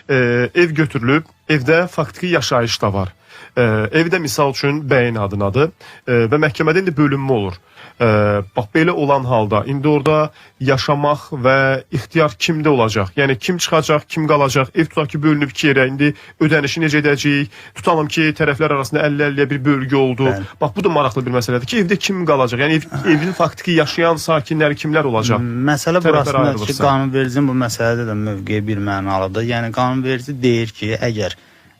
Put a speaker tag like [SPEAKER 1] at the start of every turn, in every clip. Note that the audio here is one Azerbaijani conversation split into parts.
[SPEAKER 1] Ev götürülüb, evdə faktiki yaşayış da var. Evdə misal üçün bəyin adınadır və məhkəmədə indi bölünmə olur. Bax belə olan halda indi orada yaşamaq və ixtiyar kimdə olacaq? Yəni kim çıxacaq, kim qalacaq? Ev tutaq ki, bölünüb iki yerə. İndi ödənişi necə edəcəyik? Tutalım ki, tərəflər arasında 50-50-yə bir bölgü oldu.
[SPEAKER 2] Bəli.
[SPEAKER 1] Bax bu da maraqlı bir məsələdir ki, evdə kim qalacaq? Yəni evin faktiki yaşayan sakinləri kimlər olacaq?
[SPEAKER 2] Məsələ
[SPEAKER 1] Tərəflər
[SPEAKER 2] burasındadır ki,
[SPEAKER 1] ayrılırsa.
[SPEAKER 2] qanunvericinin bu məsələdə də mövqeyi bir mənalıdır. Yəni qanunverici deyir ki, əgər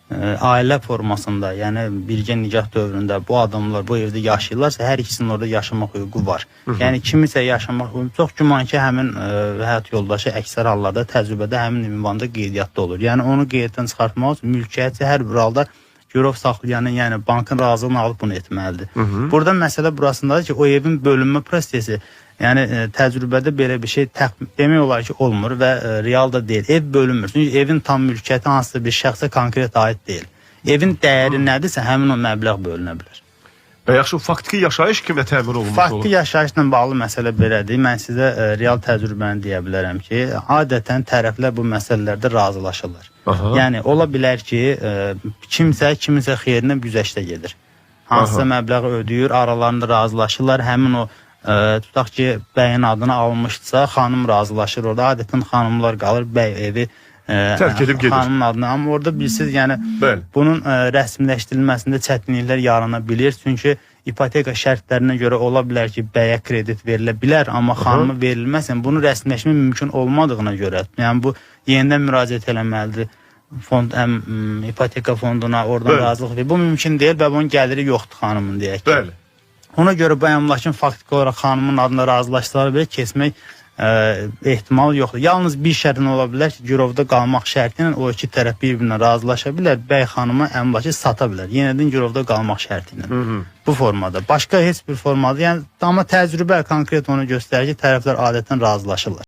[SPEAKER 2] ailə formasında, yəni birgə nikah dövründə bu adamlar bu evdə yaşayırlarsa, hər ikisinin orada yaşamaq hüququ var. Yəni kimisə yaşamaq hüququ, çox güman ki, həmin həyat yoldaşı əksər hallarda təcrübədə həmin ünvanda qeydiyyatda olur. Yəni onu qeydiyyatdan çıxartmaq üçün mülkiyyətçi hər bir halda girov saxlayanın, yəni bankın razılığını alıb bunu etməlidir. Burada məsələ burasındadır ki, o evin bölünmə prosesi, yəni təcrübədə belə bir şey demək olar ki, olmur və real da deyil. Ev bölünmür. Çünki evin tam mülkiyyəti hansısa bir şəxsə konkret aid deyil. Evin dəyəri nədirsə, həmin o məbləğ bölünə bilər.
[SPEAKER 1] Və yaxşı, faktiki yaşayış kimlə təmin olunmuş
[SPEAKER 2] Faktiki
[SPEAKER 1] olur?
[SPEAKER 2] yaşayışla bağlı məsələ belədir. Mən sizə real təcrübəni deyə bilərəm ki, adətən tərəflər bu məsələlərdə razılaşırlar. Yəni ola bilər ki, kimsə kiminsə xeyrinə güzəştə gedir. Hansısa məbləğ ödəyir, aralarında razılaşırlar. Həmin o tutaq ki, bəyin adına alınmışdısa, xanım razılaşır orada. Adətən xanımlar qalır, bəy evi
[SPEAKER 1] tərk edib gedir.
[SPEAKER 2] Xanımın adına. Amma orada bilirsiniz, yəni
[SPEAKER 1] Bəli.
[SPEAKER 2] bunun rəsmiləşdirilməsində çətinliklər yarana bilir. Çünki ipoteka şərtlərinə görə ola bilər ki, bəyə kredit verilə bilər, amma xanıma verilməsin. Bunu rəsmiləşmə mümkün olmadığına görə, yəni bu yenidən müraciət eləməlidir fond ipoteka fonduna, oradan
[SPEAKER 1] Bəli.
[SPEAKER 2] razılıq verir. Bu mümkün deyil və bunun gəliri yoxdur xanımın deyək ki.
[SPEAKER 1] Bəli.
[SPEAKER 2] Ona görə bu əmlakın faktiki olaraq xanımın adına razılaşsalar belə keçmək ehtimal yoxdur. Yalnız bir şərtlə ola bilər ki, girovda qalmaq şərti ilə o iki tərəf bir-birinə razılaşa bilər, bəy xanıma əmlakı sata bilər. Yenidən girovda qalmaq şərti ilə. Bu formada. Başqa heç bir formada. Yəni amma təcrübə konkret onu göstərir ki, tərəflər adətən razılaşırlar.